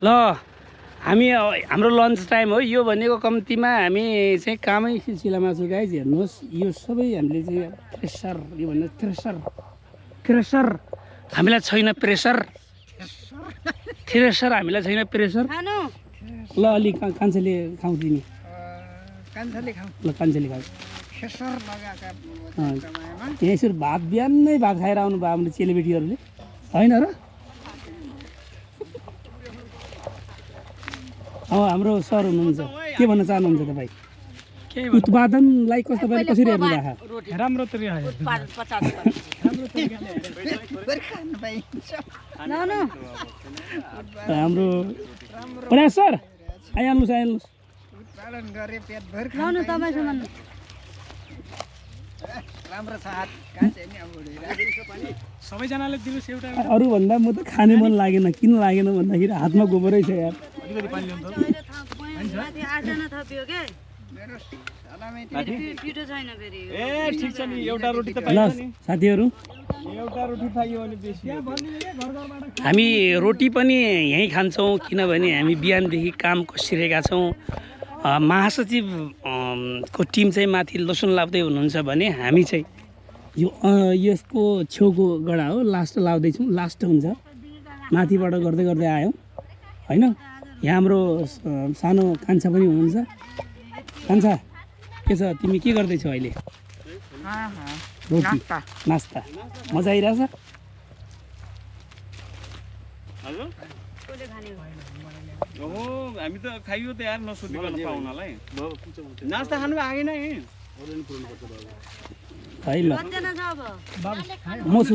ल हामी हाम्रो लन्च टाइम हो यो भनेको कम्तीमा हामी चाहिँ कामै सिलसिलामा छु गाइज हेर्नुहोस् यो सबै हामीले चाहिँ प्रेसर यो भन्दा थ्रेसर हामीलाई छैन प्रेसर थ्रेसर हामीलाई छैन प्रेसर ल अलि कान्छेले खाउँ तिमी ल कान्छेले खाऊ यहाँ यसरी भात बिहानै भात खाएर आउनु भयो हाम्रो चेलीबेटीहरूले होइन र हाम्रो सर हुनुहुन्छ के भन्न चाहनुहुन्छ तपाईँ उत्पादनलाई कस्तो पाराले कसरी हेर्नु भएको राम्रो हाम्रो प्रयास सर आइहाल्नुहोस् सबैजनाले दिनुहोस् एउटा अरूभन्दा म त खाने मन लागेन किन लागेन भन्दाखेरि हातमा गोबरै छ यार ल साथीहरू हामी रोटी पनि यहीँ खान्छौँ किनभने हामी बिहानदेखि काम कसिरहेका छौँ महासचिव को टिम चाहिँ माथि लोसुन लाउँदै हुनुहुन्छ भने हामी चाहिँ यो यसको छेउको गडा हो लास्ट लाउँदैछौँ लास्ट हुन्छ माथिबाट गर्दै गर्दै आयौँ होइन यहाँ हाम्रो सानो कान्छा पनि हुनुहुन्छ कान्छा के छ तिमी के गर्दैछौ अहिले रोटी नास्ता मजा आइरहेछ हामी त खाइयो त यार नसोधिकन पाउनलाई नास्ता खानु आएन है ल म छु